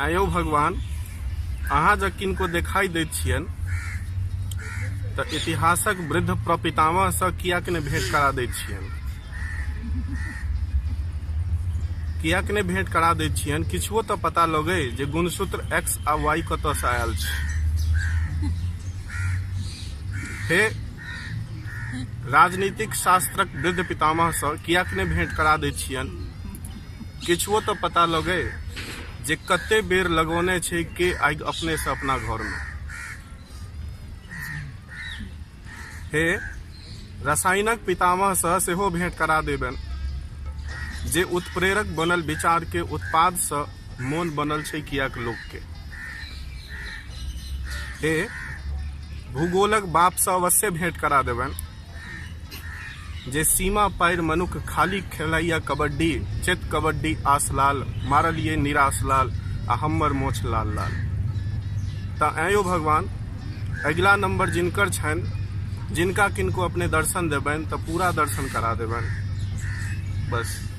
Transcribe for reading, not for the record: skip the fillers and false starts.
आयो भगवान, अहाँ जँ किनको देखाइ दैत छियनि तऽ इतिहासक वृद्ध प्रपितामहसँ किएक नहि भेंट करा दैत छियनि? किएक नहि भेंट करा दैत छियनि? किछुओ तऽ पता लगै जे गुणसूत्र एक्स आ वाई कतऽसँ आयल छै। हे राजनीतिक शास्त्रक वृद्ध पितामहसँ किएक नहि भेंट करा दैत छियनि? किछुओ तऽ पता लगै जे कते बेर लगौने छै के आगि अपनेसँ अपना घरमे। हे रसायनक पितामहसँ सेहो भेंट करा देबनि जे उत्प्रेरक बनल विचारके उत्पादसँ मोन बनल छै किएक लोकके। हे भूगोलक बापसँ अवश्ये भेंट करा देबनि जे सीमा पारि मनुख खाली खेलाइया कबड्डी, चेत कबड्डी आस लाल, मारलियै निराश लाल आ हम्मर मोछ लाल लाल। तऽ आँयौ भगवान, अगिला नंबर जिनकर छनि, जिनका किनको अपने दर्शन देबनि तऽ पूरा दर्शन करा देबनि। बस।